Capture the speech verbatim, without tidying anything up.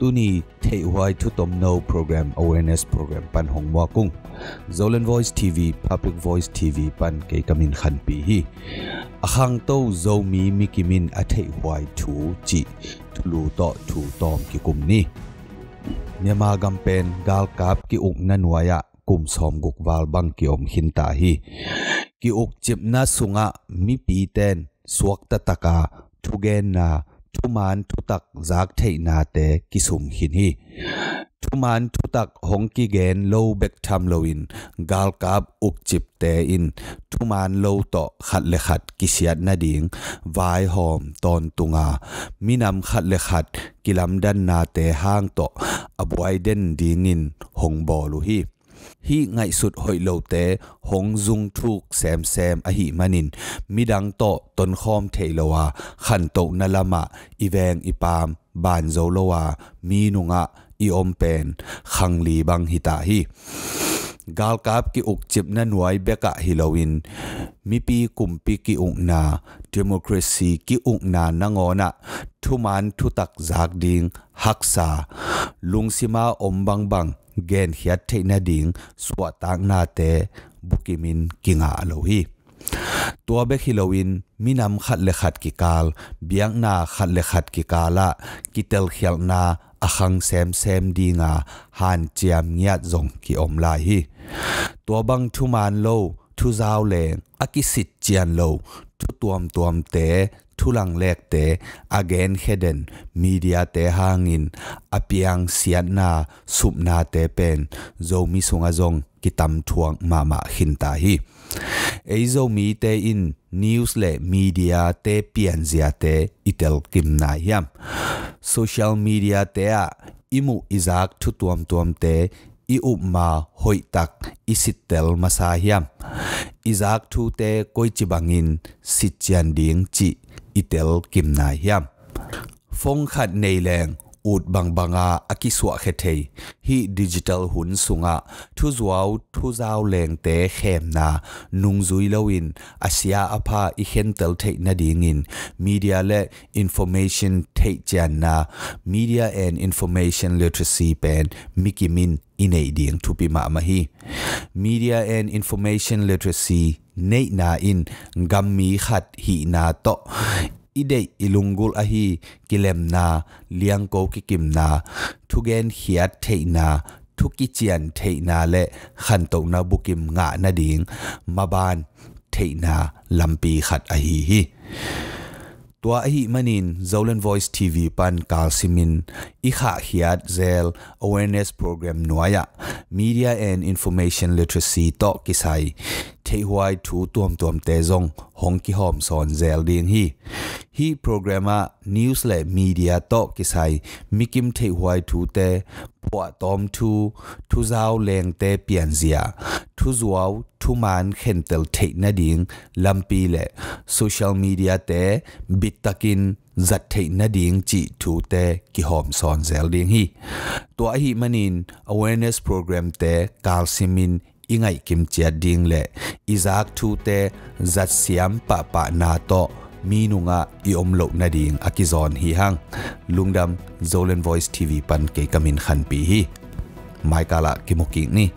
Tuni theihhuai thutomno program, awareness program pan hong muak ung. Zoland Voice T V, Public Voice T V pan kei ka min Khanpi hi. A khangto Zomi mikim in a theihhuai thu cih thulu tawh thu tawm kikum ni. Myanmar gam pen galkap ki-ukna nuai-ah kum sawmguk val bang ki-om khinta hi. Ki-ukcipna sungah mipite'n suakta taka thugenna, thuman thutak zak theihnate kisum khin hi. Thuman thutak hong kigen lo bek tham loin galkap ukcipte in thuman lo tawh khat le khat kisiat nading vaihawm tawntunga minam khat le khat kilamdannate hang tawh a buai den dingin hong bawl uh hi. Hih ngaihsut hoih lote hong zungthuk semsem ahih manin midang tawh tonkhawm thei lo a, khantohna lamah i veng i paam baan zo lo a, mi nungah i om pen khangli bang hita hi. Galkap ki-ukcipna nuai bekah hi loin mipi kumpi ki-ukna, democracy ki-ukna nangawnah thuman thutak zak ding haksa, lungsima om bangbang genkhiat theih nading suahtaknate bukimin kingah lo hi. Tua bek hi loin minam khat le khat kikal, biakna khat le khat kikalah kitelkhialhna a khang semsem dinga hanciam ngiat zong ki-om lai hi. Tua bang thuman lo, thuzau leng a kisit cian lo thu tuamtuamte, thulanglekte a genkhia den mediate hangin a piang siatna, supnate pen Zomi sungah zong kitamthuak mahmah khinta hi. Ei Zomite in news le mediate pianziate i telkim nai hiam? Social mediate ah i muh i zak thu tuamtuamte i upma hoihtak i sittel masa hiam? I zak thute koici bangin sitcian ding cih i telkim nai hiam? Phone khat nei leng ut bangbanga a kisuahkhia thei hih digital hun sungah thuzuau thuzau lengte khemna nungzui loin a sia a pha i khentel theih nadingin media le information theihcianna, media and information literacy pen mikim in i neih ding thupi mahmah hi. Media and information literacy neihna in gammi khat hihna tawh i deih i lunggulh ahi kilemna, liangko kikimna, thugenkhiat theihna, thu kician theihna le khantohna bukim ngah nading maban theihna lampi khat ahi hi. Tua ahih manin Zoland Voice T V pan kalsimin i khahkhiat zel awareness program nuai-ah media and information literacy tawh kisai theihhuai thu tuamtuamte zong hong kihawmsawn zel ding hi. Hih program ah news le media tawh kisai mikim theihhuai thute, phuahtawm thu, thuzau lengte pianzia, thuzuau thuman khentel theih nading lampi le social mediate bittakin zat theih nading cih thute kihawmsawn zel ding hi. Tua ahih manin awareness programte kalsimin i ngaihkim ciat ding le i zak thute zatsiam pahpahna tawh mi nungah i om loh nading a kizawn hi hang. Lungdam. Zoland Voice T V pan kei ka min Khanpi hi. Maikalah kimu kik ni.